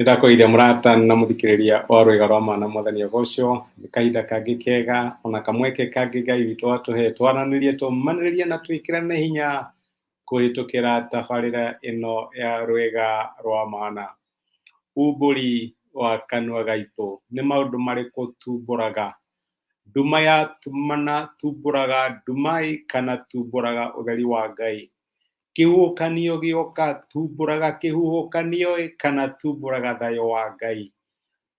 Nĩndakũgeithia mũrata na mũthikĩrĩria wa rwĩga rwa mana mwathani agocwo. Nĩ kahinda kangĩ kega ona kamweke kangĩ Ngai witũ atũhe twaranĩrie, tũmanĩrĩrie na twĩkĩrane hinya kũhĩtũkĩra tabarĩra ĩno ya rwĩga rwa mana. Umbũri wa kanua gaitũ, nĩ maũndũ marĩkũ tumbũraga? Nduma yatumana tumbũraga nduma ĩ kana tumbũraga ũtheri wa Ngai? Kĩhuhũkanio gĩoka tumbũraga kĩhuhũkanio ĩ kana tumbũraga thayũ wa Ngai?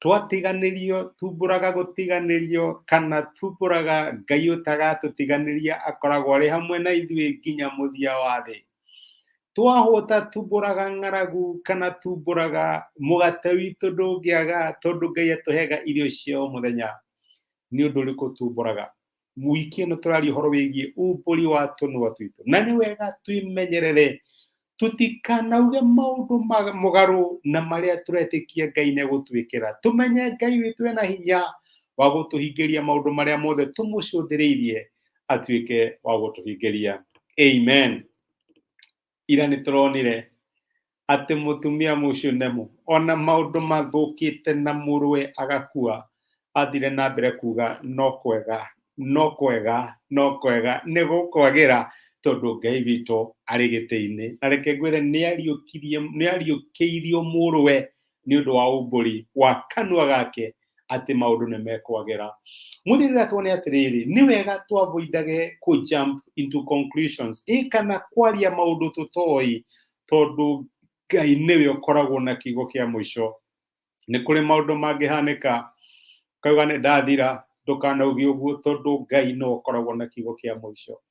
Twatiganĩrio tumbũraga gũtiganĩrio kana tumbũraga Ngai ũtagatũtiganĩria akoragwo arĩ hamwe na ithuĩ nginya mũthia wa thĩ? Twahũta tumbũraga ng'aragu kana tumbũraga mũgate witũ ndũngĩaga tondũ Ngai atũheaga irio cia o mũthenya? Nĩ ũndũ ũrĩkũ tumbũraga? Wiki ĩno tũraria ũhoro wĩgiĩ umbũri wa tũnua twitũ, na nĩ wega twĩmenyerere tũtikanauge maũndũ mũgarũ na marĩa tũretĩkia Ngai nĩ egũtwĩkĩra. Tũmenye Ngai witũ ena hinya wa gũtũhingĩria maũndũ marĩa mothe tũmũcũthĩrĩirie atuĩke wa gũtũhingĩria. Amen. Ira nĩ tũronire atĩ mũtumia Mũshunemu ona maũndũ mathũkĩte na mũrũwe agakua, athire na mbere kuga no kwega, no kwega, no kwega, nĩ gũkwagĩra tondũ Ngai witũ arĩ gĩtĩ-inĩ. Na reke ngwĩre nĩ ariũkĩirio mũrũwe nĩ ũndũ wa umbũri wa kanua gake atĩ maũndũ nĩ mekwagĩra. Mũthĩ rĩrĩa tuone atĩrĩrĩ, nĩ wega twavoidage kũ jump into conclusions ĩ kana kwaria maũndũ tũtoĩ, tondũ Ngai nĩwe ũkoragwo na kiugo kĩa mũico. Nĩ kũrĩ maũndũ mangĩhanĩka ũkauga nĩ ndathira, ndũkanauge ũguo tondũ Ngai nĩwe ũkoragwo na kiugo kĩa mũico.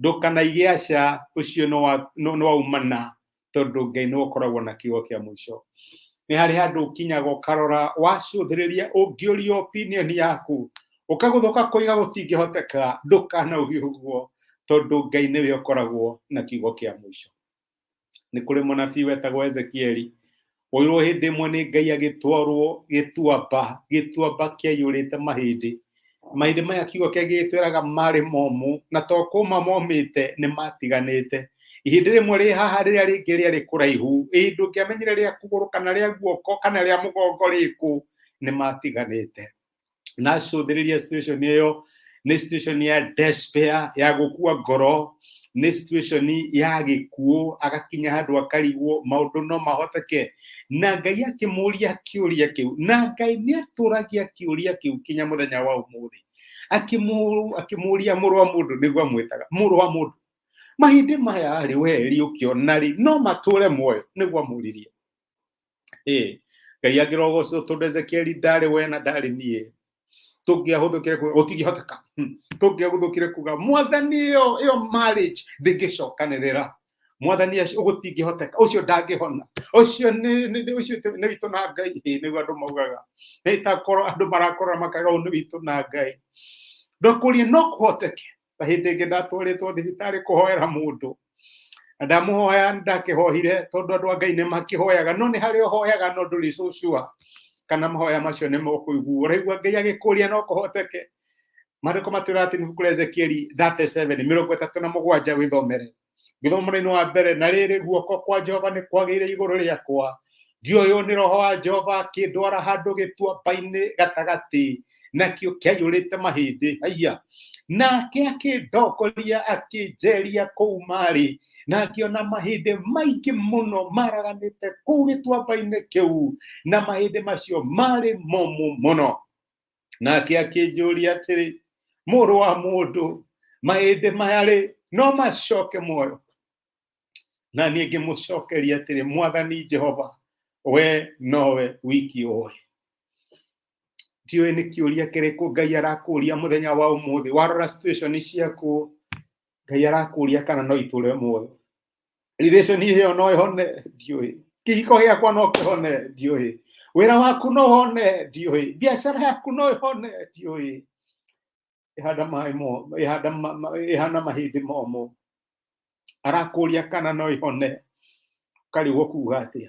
Ndũkanaige aca ũcio nĩ waumana, tondũ Ngai nĩwe ũkoragwo na kiugo kĩa mũico. Nĩ harĩ handũ ũkinyaga ũkarora wacũthĩrĩria, ũngĩũria opinion yaku ũkagũthũka kũiga gũtingĩhoteka, ndũkanauge ũguo tondũ Ngai nĩwe ũkoragwo na kiugo kĩa mũico. Nĩ kũrĩ mũnabii wetagwo Ezekieli woirwo hĩndĩ ĩmwe nĩ Ngai agĩtwarwo gĩtuamba, gĩtuamba kĩaiyũrĩte mahĩndĩ. Mahĩndĩ maya kiugo kĩa gĩtwĩraga marĩ momũ, na to kũma momĩte nĩ matiganĩte. Ihĩndĩ rĩmwe rĩ haha, rĩrĩa rĩngĩ rĩarĩ kũraihu. Ihĩndĩ ũngĩamenyire rĩa kũgũrũ kana rĩa guoko kana rĩa mũgongo rĩkũ, nĩ matiganĩte. Na acũthĩrĩria situation ĩyo, nĩ situation ya despair, ya gũkua ngoro, nĩ situation ya gĩkuũ, agakinya handũ akarigwo maũndũ no mahoteke. Na Ngai akĩmũria kĩũria kĩu, na Ngai nĩ atũragia kĩũria kĩu kinya mũthenya wa ũmũthĩ. Akĩmũria mũrũ wa mũndũ, nĩguo amwĩtaga mũrũ wa mũndũ, mahĩndĩ maya rĩ we rĩ ũkĩona rĩ no matũre muoyo? Nĩguo amũririe. Ĩ Ngai angĩrogocwo tondũ Ezekieli ndarĩ we na ndarĩ niĩ, tũngĩahũthũkire kuga gũtingĩhoteka. Tũngĩahũthũkire kuga mwathani ĩyo marriage ndĩngĩcokanĩrĩra, mwathani acio gũtingĩhoteka, ũcio ndangĩhona, ũcio ũcio nĩ witũ na Ngai. Ĩ nĩguo andũ maugaga, nĩ takorwo andũ marakorora makaga ũyũ nĩ witũ na Ngai. Ndakũria no kũhoteke. Ta hĩndĩ ĩngĩ ndatwarĩtwo thibitarĩ kũhoera mũndũ, na ndamũhoya ndakĩhoire tondũ andũ a Ngai nĩ makĩhoyaga, no nĩ harĩa ũhoyaga no ndũrĩ so sure kana mahoya macio nĩ mekũiguo. Ũraigua Ngai agĩkũria no kũhoteke. Maandĩko matwĩra atĩ ibuku rĩa Ezekieli 37 37 wĩthomere. Gĩthomo mũnene wa mbere, na rĩrĩ guoko kwa Jehova nĩ kwagĩire igũrũ rĩakwa, ngĩoywo nĩ roho wa Jehova akĩndwara handũ gĩtuamba-inĩ gatagatĩ, nakĩo kĩaiyũrĩte mahĩndĩ. Haiya! Nake akĩndongoria akĩnjeria kũu marĩ, na ngĩona mahĩndĩ maingĩ mũno maraganĩte kũu gĩtuamba-inĩ kĩu, na mahĩndĩ macio marĩ momũ mũno. Nake akĩnjũria atĩrĩ, mũrũ wa mũndũ, mahĩndĩ maya rĩ no macoke muoyo? Na niĩ ngĩmũcokeria atĩrĩ, mwathani Jehova, we nowe wiki ũĩ. Ndiũĩ nĩ kĩũria kĩrĩkũ Ngai arakũria mũthenya wa ũmũthĩ. Warora situation ciaku, Ngai arakũria kana no itũre muoyo. Relation ĩyo no ĩhone? Ndiũĩ. Kĩhiko gĩakwa no kĩhone? Ndiũĩ. Wĩra waku no ũhone? Ndiũĩ. Biacara yaku no ĩhone? Ndiũĩ. Ĩhana maĩ mo, ĩhana ĩhana mahĩndĩ momũ. Arakũria kana no ĩhone, ũkarigwo kuga atĩa.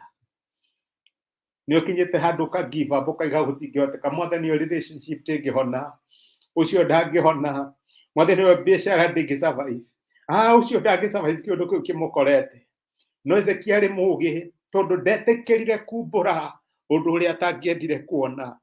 Nĩ ũkinyĩte handũ ũka give up, ũkaiga gũtingĩhoteka, mwathani ũyũ relationship ndĩngĩhona, ũcio ndangĩhona, mwathani ũyũ biacara ndĩngĩ survive, ũcio ndangĩ survive kĩũndũ kĩu kĩmũkorete. No Ezekiel arĩ mũgĩ tondũ ndetĩkĩrire kumbũra Ũndũ ũrĩa atangĩendire kuona.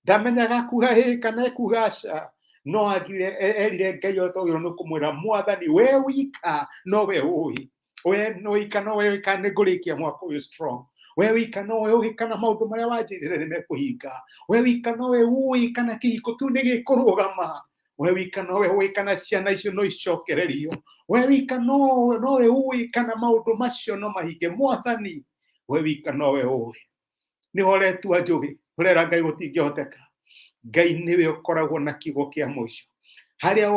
Ndamenyaga kuga hĩ kana ekuga aca, no agire erire Ngai o togĩrwo nĩ kũmwĩra, Mwathani, we wika nowe ũĩ, we wika nowe ũĩ kana nĩ ngũrĩkia mwaka ũyũ strong, we wika nowe ũĩ kana maũndũ marĩa wanjĩrire nĩ mekũhinga, we wika nowe ũĩ kana kĩhiko kĩu nĩ gĩkũrũgama, we wika nowe ũĩ kana ciana icio no icokererio, we wika nowe ũĩ kana maũndũ macio no mahinge. Mwathani, we wika nowe ũĩ. Nĩho ũretua njũgĩ, ũrera Ngai gũtingĩhoteka. Ngai nĩwe ũkoragwo na kiugo kĩa mũico. Harĩa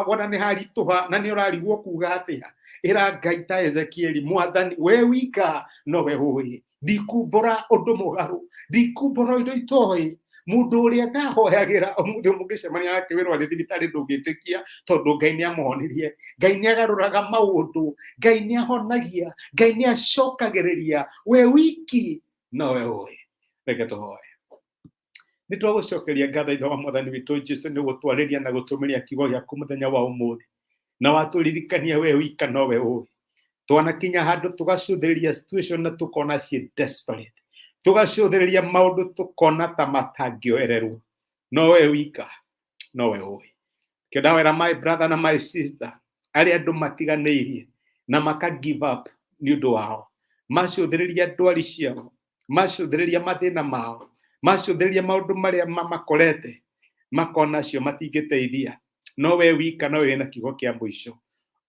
wona nĩ haritũha na nĩ ũrarigwo kuga atĩa, ĩra Ngai ta Ezekieli, Mwathani, we wika nowe ũĩ. Ndikumbũra ũndũ mũgarũ, ndikumbũra ũndũ itoĩ. Mũndũ ũrĩa ndahoyagĩra ũmũthĩ mũngĩcemania nake wĩrwo arĩ thibitarĩ ndũngĩtĩkia, tondũ Ngai nĩ amũhonirie. Ngai nĩ agarũraga maũndũ, Ngai nĩ ahonagia, Ngai nĩ acokagĩrĩria. We wiki nowe ũĩ. Reke tũhoe. Nĩ twagũcokeria ngatho Ithe wa Mwathani witũ Jesu nĩ gũtwarĩria na gũtũmĩria kiugo gĩaku mũthenya wa ũmũthĩ, na watũririkania we wika nowe ũĩ. Twanakinya handũ tũgacũthĩrĩria situation na tũkona ciĩ desperate, tũgacũthĩrĩria maũndũ tũkona ta matangĩoererwo, no we wika nowe ũĩ. Kĩo ndawĩra my brother na my sister arĩa andũ matiganĩirie na maka give up nĩ ũndũ wao, macũthĩrĩria ndwari ciao, macũthĩrĩria mathĩna mao, macũthĩrĩria maũndũ marĩa mamakorete, makona acio matingĩteithia, no we wika nowe wĩna kiugo kĩa mũico.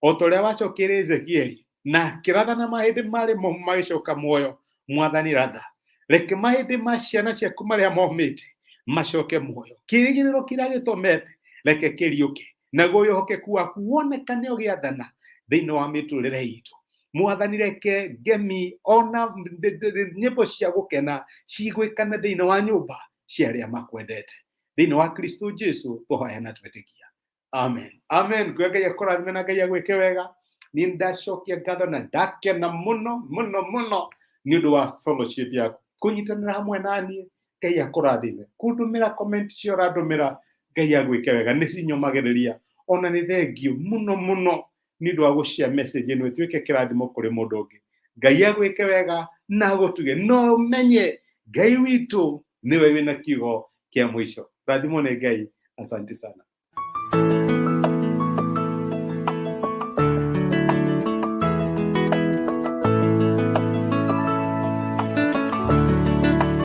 O ta ũrĩa wacokeire Ezekieli na akĩratha na mahĩndĩ marĩ momũ magĩcoka muoyo, Mwathani ratha, reke mahĩndĩ ma ciana ciaku marĩa momĩte macoke muoyo. Kĩrĩgĩrĩro kĩrĩa gĩtomete reke kĩriũke, naguo wĩhokeku waku wonekane ũgĩathana thĩinĩ wa mĩtũrĩre itũ. Mwathani reke ngemi ona nyĩmbo cia gũkena cigwĩkane thĩinĩ wa nyũmba cia arĩa makwendete. Thĩinĩ wa Kristo Jesu tũhoya na twetĩkia. Amen. Amen. Ngwĩa Ngai akũrathime na Ngai agwĩke wega. Niĩ ndacokia ngatho na ndakena mũno mũno mũno nĩ ũndũ wa fellowship yaku kũnyitanĩra hamwe na niĩ. Ngai akũrathime. Kũndũmĩra comment cio ũrandũmĩra, Ngai agwĩke wega, nĩ cinyũmagĩrĩria ona nĩ thengio mũno mũno nĩ ũndũ wa gũshare message ĩno ĩtuĩke kĩrathimo kũrĩ mũndũ ũngĩ. Ngai agwĩke wega na agũtuge, no ũmenye Ngai witũ nĩwe wĩna kiugo kĩa mũico. Rathimwo nĩ Ngai. Asante sana.